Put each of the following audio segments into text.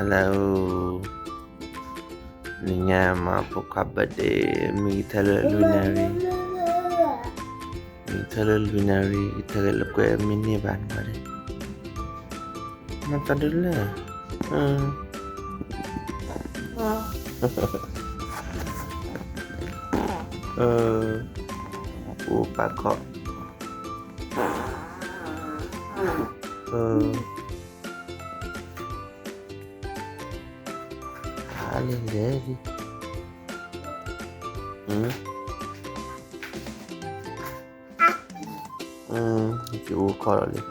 Hello, နညါမၤဖိခွါ birthday မ့ၢ်ထဲလၢလွံၢ်နၣ်ရံၣ်, မ့ၢ်ထဲလၢလွံၢ်နၣ်ရံၣ် ထဲလၢကွဲမ့ၢ်န့ၢ်ဘၣ်န့ၣ်ဘၣ်, မၤသးဒ်လဲၣ်, အိၣ်ပာ်ခီၣ်, ဟါလံလဲၣ်လံ, ယအိၣ်ခီၣ်လီၤလံ.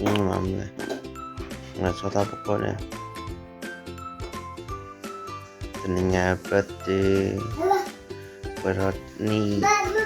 မၤမလဲၣ်, မၤဆီတၢ်ပကီၢ်န့ၣ်, တနံၤညါ birthday ပှဲၤထီၣ်နံၣ်,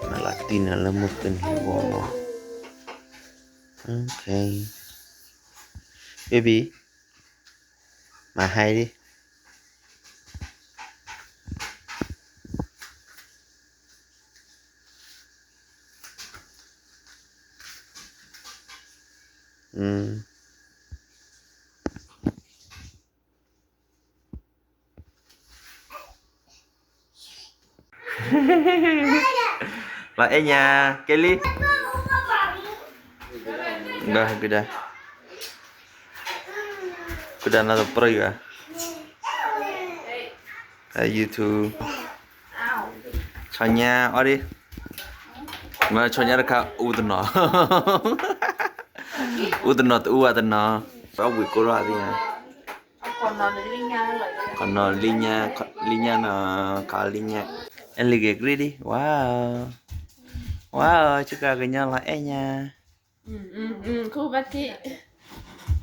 မၤလီၤတံၢ်နၤလၢမုၢ်ကနံၤဂီၢ်လီၤ, baby, မၤဟါအံၤ, လီၤအဲၣ်ညါ, ကဲလံ, ဒီးကဒါ, ကဒါနၤတပြၢၢ်ယွၤ, YouTube, ဆီညါအီၤဒံး, မ့ၢ်ဆီညါတခါ အူတနီၤ, အူတနီၤတအူဝဲတနီၤ, အဝံၤကိးထီၣ်အသ့ၣ်ညါ, ခီနီၤလံညါ, လံညါနီၤ, ခီလံညါ, အဲလံၤဂဲၤကြ့ဒံး, wow, wow, ဆ့ကၤကညီလီၤအဲၣ်ညါ,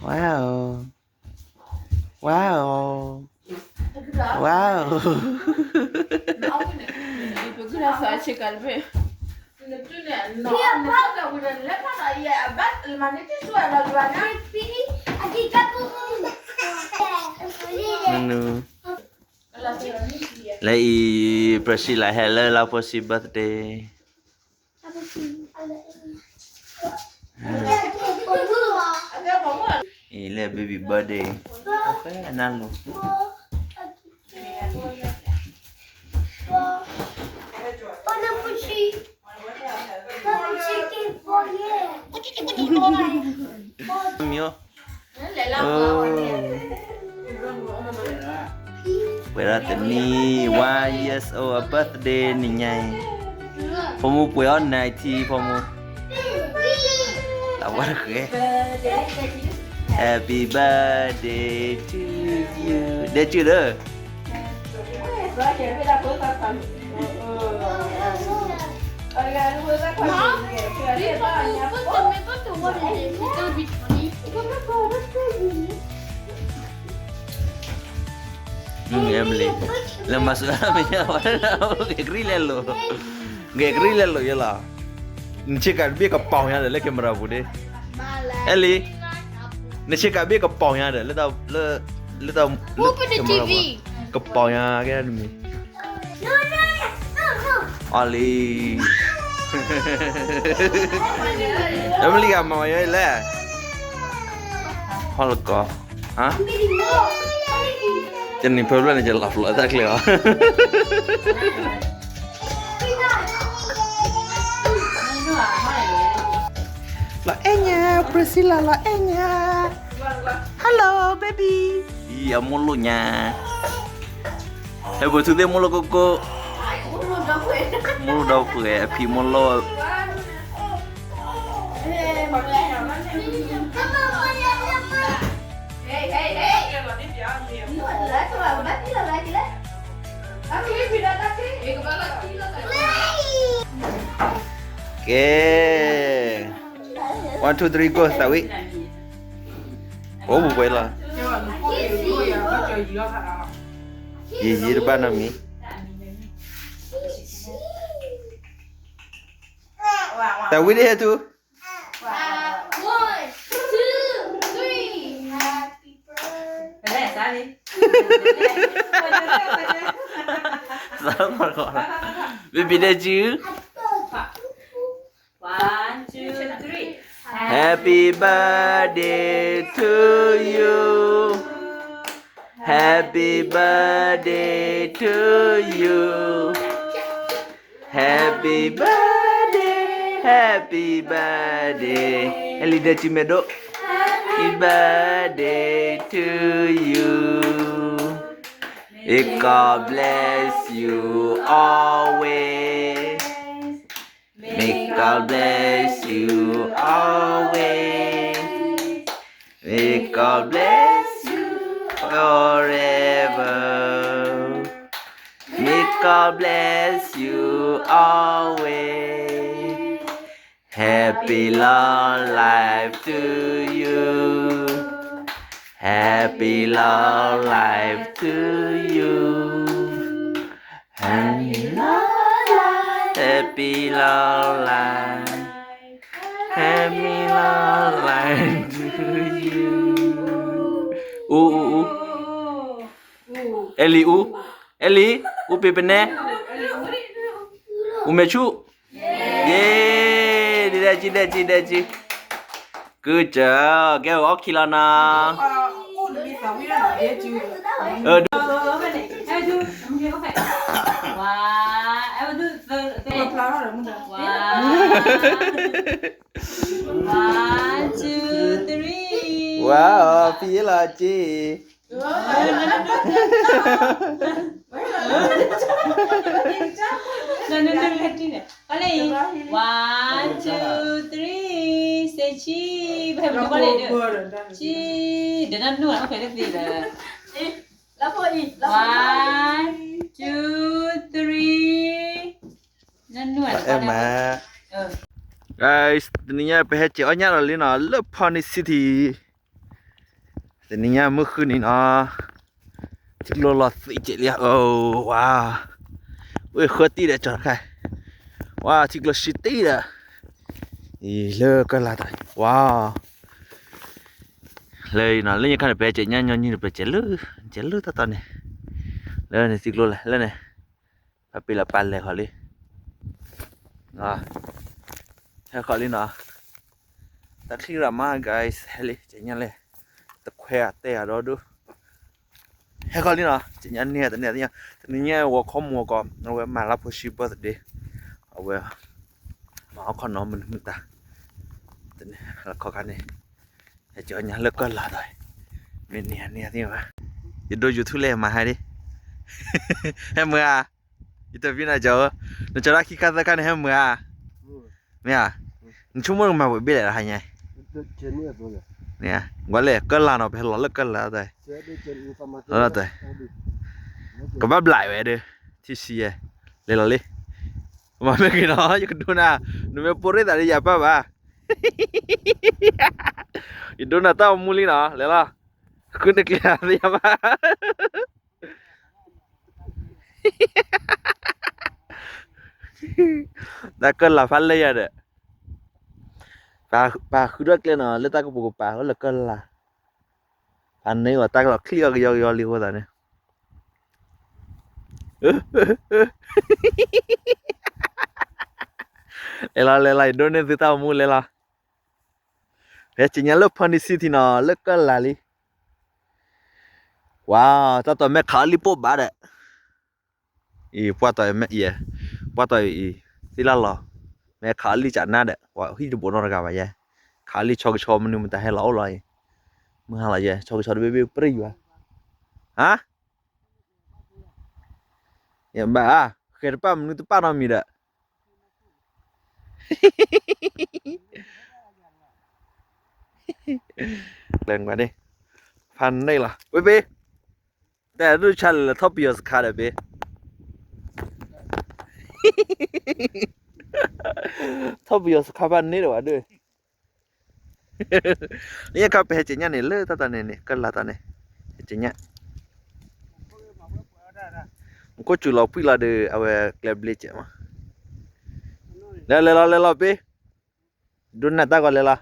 wow, wow, wow. လၢအံၤ Priscilla ဟဲလၢလါဖိဆံး birthday, အံၤလၢ baby birthday, အနၢ်လိၤ, မ့ၢ်, ပှဲၤထီၣ်တနံၣ်, one years old အ birthday နံၤညါအံၤ, ဖိမုၣ်ပှဲၤအီၤ ninety, ဖိမုၣ်, လၢဝဲတဃဲ, Happy birthday to you, ဒဲကၢ်ဒီး Emily, လၢမၤစၢၤမ့ၢ်ညါဝဲ, ဂဲၤကရံၣ်လဲၤလိာ်, ဂဲၤကရံၣ်လဲၤလိာ်ယဲလီၤ, နဆ့ကၤတဘ့ၣ်ကပီၤညါဒီးလၢ camera ပူၤဒ့, အဲလံၤ, နဆ့ကၤတဘ့ၣ်ကပီၤညါဒီး လၢတၢ်, လၢတၢ်, camera ပူၤ, ကပီၤညါကဲတမံၤ အီၤလံ, Emily ဂၤမၤဝဲလဲၣ်, ဟီၣ်လကီ, တနံၤဖဲဖျၢၣ်န့ၣ် ယလီၤဖျိးတၢ်ချ့အီၤ, လီၤအဲၣ်ညါ, Priscilla လီၤအဲၣ်ညါ, Hello baby, အံၤအမိၢ်လိၣ်ညါ ဟဲပှဲၤထူသ့ၣ်မိၢ်လိၣ်ကိၢ်ကိၢ်, မိၢ်လိၣ်ဒီပုၢ်ဝဲၢ် အဖံမိၢ်လိၣ်, ကဲ, one two three go, သးဝံၣ်, အိၣ်ပှဲၤလီၤ, ယံာ်ယံာ်တဘၣ်နီတမံၤ, တၢ်ဝံၣ်ဒ်ဟဲထူ, One, two, three. Happy birthday. ဘံဘံဒဲကၠူ, One, two, three. Happy birthday to you. Happy birthday to you. Happy birthday, happy birthday. ဟဲလံဒဲကၠူမဲာ်ဒိၣ်, Happy birthday to you. May God bless you always. May God bless you always. May God bless you forever. May God bless you always. Happy long life to you. Happy long life to you. Happy long life, happy long life, happy long life to you. အူ အူ အူ, အဲလံ အူ, အဲလံ အူပ့ၤပနဲ, အူမဲာ်ဆူၣ်, ယ့, ဒဲကၠူ ဒဲကၠူ ဒဲကၠူ, good job, ကဲအီၣ်ခံလီၤနီၤ. ဝါ, ဖံလီၤက့, နနနနန, one, two, three, စဲဆံ, ဘၣ်ဟဲမနုၤဘၣ်လဲၣ်ဒုး, ဆံ, ဒီးနနူၢ် okay လၢသ့ဒီး, one, two, three, နနူၢ် အဲမး, guys, တနံၤညါပဟဲစဲးအီၣ်ညၣ်လီၤလံနီၤ လၢ Pony City. တနံၤညါမုၢ်ဃုနံၤနီၤ, ထံကျိလီၤသံးကဲးလံ, အိၣ်ဝါ, အိၣ်ဃၢတံၢ်ဒီးကၠီၤတခါ, ဝါ ထံကျိဆံးတံၢ်ဒီး, အံၤလၢကၢၢ်လါတၢ်, ဝါ, လၢနီၤ လၢညါခါန့ၣ် ပဟဲစဲးညၣ်ညီနုၢ်န့ၣ် ပစဲးလၢ, စဲးလၢတၢ်တီန့ၣ်, လၢန့ၣ်ထံကျိလဲၣ် လၢန့ၣ်, ပပ့ၤလီၤပာ်လဲၤဃီၤလံ, ဟဲဃီၤလံနီၤ, တၢ်ချံရၤမး guys, ဟဲလံ စဲးညၣ်လဲၣ်, တခွဲအတဲအဒီဒိၣ် ဟဲဃီၤလံနီၤ, စဲးညၣ်န့ၢ်တန့ၢ်သ့ၣ်ညါ, တနံၤညါဝဲခီမူကီး အဝဲမၤလၢဖိဆံ birthday, အဝဲ, မၤအီၣ်ခီနီၤ မနုၤမတၤ, တန့ၢ်လၢခီခါန့ၣ်, ဟဲစဲးအီၣ်ညၣ်လၢကၢၢ်လါတီၤ, မ့ၢ်န့ၢ်န့ၢ်သ့ၣ်ညါဘၣ်, ယဒိ YouTube လဲၣ်မၤဟဲဒ်, ဟဲမုာ်ဧါ, ယတဝံနၤကၠီဧၢ, နကၠီဒၣ်ခံခါသၢခါန့ၣ် ဟဲမုာ်ဧါ, မ့ၢ်ဧါ, နဆိကမိၣ်နကမၤဝဲဘ့ၣ်လဲၣ်တဟါညါ, ကွၢ်လဲၣ် ကၢၢ်လါနီၤ ပဟဲလီၤလၢကၢၢ်လါတၢ်, လီၤတၢ်, ကဘၣ်ဘျးဝဲဒီး, ထံဆံးယဲ, လဲၤလီၤလံ, မၤမ့ၢ်ဂ့ၤနီၤ ယကဒိနၤ, နမ့ၢ်ပိၢ်ရ့ၣ်သးဒီးယၤပၢ်ဘၣ်, ယဒိနၤတၢ်အိၣ်မူလံနီၤ လဲၤလီၤ, ဃုနကျဲသ့ၣ်ညါဘၣ် တၢ်ကၢၢ်လါဖးလဲၢ်ယၤဒီး, ပာ်ဃုထီၣ်ကျဲနီၤ လၢတၢ်ကပိာ်ကပၤ အိၣ်လၢကၢၢ်လါ, ဖးန့ၢ်လီၤတၢ်ကလီၤချံၣ်အီၤကယီကယီလံအဃိသတးန့ၣ်, လဲၤလီၤလဲၤလီၤ ယဒိန့ၢ်သုတၢ်အိၣ်မူလဲၤလီၤ, ဖဲစံးညါလၢ Pony City နီၤ လၢကၢၢ်လါလံ, ဝါ, တၢ်တီၤမဲာ်ခးအီၣ်လံပိၢ်ဘၣ်ဒီး အံၤ ပှၢ်တီၤအံၤ, ပှၢ်တီၤအံၤ, သ့ၣ်လၣ်လီၤ, မ့ၢ်ခးအီၣ်လံကနၣ်ဒီး ပှၤဟံၣ်တဘိးနီတဂၤဘၣ်ယဲ, ခးအီၣ်လံဆီကဆီမနုၤမတၤဟဲလီၤအိၣ်လီၤအံၤ, မုၢ်ဟါလီၤယဲ ဆီကဆီတဘ့ၣ်ဘ့ၣ်ပြံၢ်ယွၤ, ဟါ, ယဘၣ်, ဃဲၤတပၣ်မနုၤတပၣ်နီတမံၤဒီး လဲၤကွၢ်န့ၣ်, ဖးန့ၢ်လီၤ ဝ့ၢ်ပ့ၤ, တဲဒုးဆါလဲၤလၢထီၣ်ပယီၤစခါဒီးပ့ၤ, ထီၣ်ပယီၤစခါဖးန့ၢ်ဒီးဝဲဒုး, လၢညါခါပဟဲက့ၤညၣ်န့ၣ် လၢတၢ်တၢ်န့ၣ်န့ၣ် ကလၢ်တၢ်န့ၣ်, ဟဲက့ၤညၣ်, မူခိၣ်စူၤလီၤဖှံလီၤဒီး အဝဲကျဲဘျ့ကဲးမး, လဲၤလဲၤလီၤလဲၤလီၤပ့ၢ်, ဒိးနၢ်တၢ်ဂီၤလဲၤလီၤ,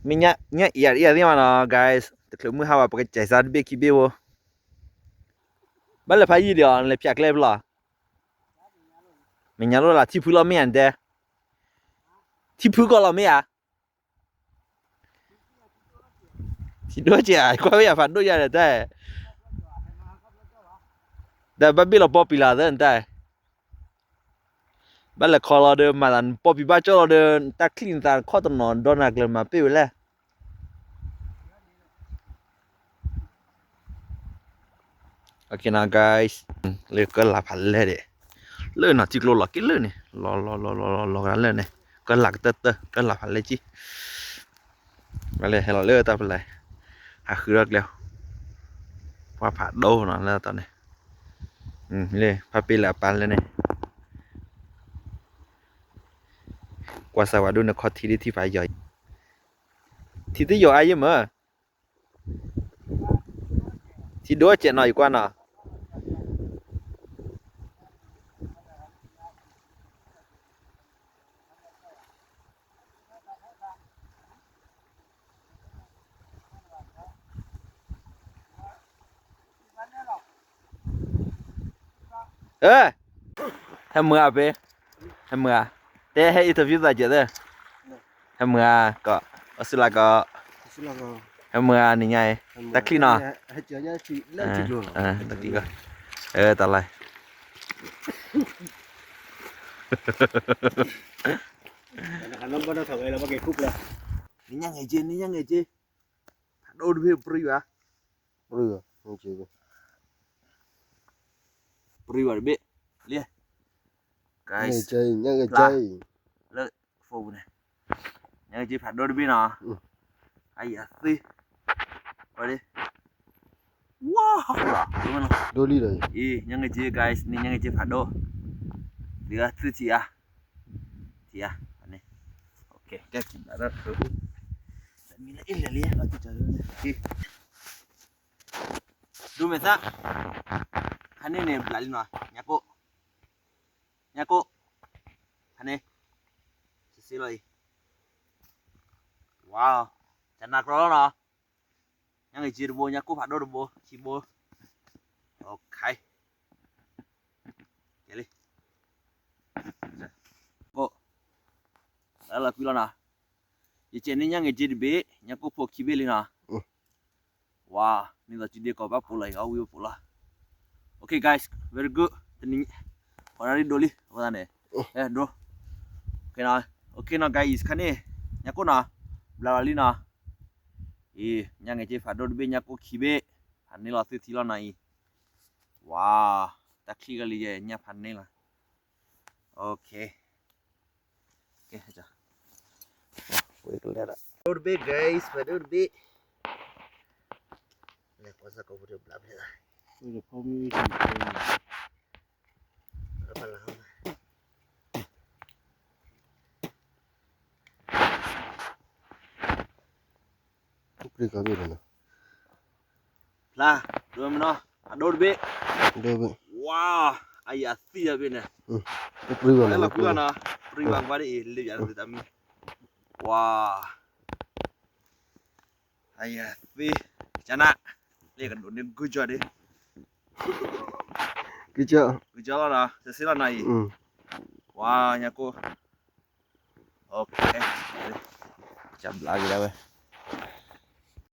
မ့ၢ်ညၣ်အံၤအံၤသ့ၣ်မးနီၤ guys, တချုးမုၢ်ဟါဘၣ် ပကစဲးစါတဘ့ၣ်ခံဘ့ၣ်ဖိ, ဘၣ်လဲၤဖးယံာ်ဒီးအီၤ လဲၤဖၠးကျဲဖဲလီၤ, မဲာ်ညါလိၣ်လၢ ထံဖုလီၤမ့ၢ်ဧါ နတဲ, ထံဖုကီးလီၤမ့ၢ်ဧါ ထံဒိၣ်ကဲး ကွၢ်ဝဲယၤဖးဒိၣ်ယၤဒီးတၢ်, ဒီးဘၣ်ဘ့ၣ်လီၤပီပံၤလီၤသၢနတၢ်, ဘၣ်လဲၤခီလီၤဒီး မၤသးနပီပံၤဘၣ်ကၠီလီၤဒီး တၢ်ချံၣ်နသးခီၣ်တနီၤ ဒီးနၤကျၢၤမၤပ့ၢ်ဝဲလဲၣ်. Okay now guys, လၢကၢလၤဖးလဲၢ်ဒီး လၢနီၤထံကျိလီၤက့ၤလၢန့ၣ် လီၤလီၤလီၤလီၤလီၤလီၤကလၢန့ၣ် ကၢလၤကတၢၢ်တၢၢ် ကၢလၤဖးလဲၢ်က့ၤ, မ့ၢ်လၢဟဲလီၤလၢတၢ်ဖဲလဲၣ်, ဟးဃုထီၣ်ကျဲ, ပှၤဖးဒိၣ်နီၤလၢတၢ်န့ၣ်, လၢဖးပ့ၢ်လၢအပၢ်လၢန့ၣ်, ကွၢ်စၢ်ဝဲဒိၣ်န့ၣ် ခီထံဒ်ထံဖးယီၤ, ထံသ့ၣ်ယီၤအါယဲၢ်မၢ် ထံဒိၣ်ကဲးနီၤ ယကွၢ်နီၤ. ဟဲမုာ်ဧါပ့ၢ်, ဟဲမုာ်ဧါ, တဲဟဲ interview သးကဲးသၢ, ဟဲမုာ်ဧါကီး, အီစထြ့လယါကီး, ဟဲမုာ်ဧါနံၤညါအံၤ, တၢ်ချံၣ်နီၤ, တၢ်ချံၣ်ကီး, တၢ်လၢ နံၤညါငဲၤက့ၤ နံၤညါငဲၤက့ၤ, ဖးဒိၣ်တဘ့ၣ်ပြံဝဲ, ပြံဝဲတဘ့ၣ်, လံ, guys, လၢ phone ပူၤန့ၣ်, ညါငဲၤက့ၤဖးဒိၣ်တဘ့ၣ်နီၤ, အယၤသ့, ဝါ, ဒိၣ်လံဒီး, အံၤ ညါငဲၤက့ၤ guys, နံၤညါငဲၤက့ၤဖးဒိၣ်, လံဂၤသုထံၣ်ဧါ, ထံၣ်ဧါ, န့ၣ်, ကဲ မံလၢအ့ၣ်လဲၤလံ, ဒိးမဲာ်သၣ်, ခါန့ၣ်န့ၣ် ဘျးလံနီၤ, ညါကိၣ်, ညါကိၣ်, ခါန့ၣ်, စစ့လီၤအံၤ, ဝါ, ကနၣ်ကြီလီၤနီၤ, ညါငဲၤက့ၤတဘိ ညါကိၣ်ဖးဒိၣ်တဘိ ခံဘိ, okay, ကဲလံ, ကိၣ်, လၢလီၤကွံလီၤနီၤ, ယကဲးန့ၢ်ညါငဲၤက့ၤတဘ့ၣ် ညါကိၣ်ဖိခံဘ့ၣ်လံနီၤ. ဝါ, န့ၣ်သိးစုဒ့ကီးဘၣ်ပိာ်လီၤအံၤ အီၣ်ဝံၣ်ဝဲပိာ်လီၤ. Okay guys, very good, တနံၤ, ပှၤရၤဒိၣ်လံ အဃိသတးန့ၣ်, ဒိ, okay နီၤ, okay နီၤ guys, ခါန့ၣ်, ညါကိၣ်နီၤ, ဘျးလီၤလံနီၤ, အံၤ ညါငဲၤက့ၤဖးဒိၣ်တဘ့ၣ် ညါကိၣ်ခံဘ့ၣ်, ဖးန့ၢ်လီၤသုထံလီၤနီၤအံၤ, ဝါ, တၢ်ချံၣ်ကလံၤယဲ ညါဖးန့ၢ်လီၤ, okay, ဖးဒိၣ်တဘ့ၣ် guys, ဖးဒိၣ်တဘ့ၣ်, လဲၤကွၢ်စၢ်ကိးပူၤတဘျီဖဲလဲၣ်, ဖျါ, ဒိၣ်မနီၤ, ဖးဒိၣ်တဘ့ၣ်, ဝါ, အယၤသံတဘ့ၣ်န့ၣ်, လၢလီၤကွံလီၤနီၤ, ပြံဝဲကွၢ်ဒ်အံၤ လၢယၤတမံၤ, ဝါ, အယၤသံ, ကနၣ်, လၢယကဒိးန့ၢ်ဂုၢ်ကၠီဒ့, ဂုၢ်ကၠီလီၤနီၤ, စစ့လီၤနီၤအံၤ, ဝါ, ညါကိၣ်, okay, ကဘျါက့ၤဒၣ်ဝဲ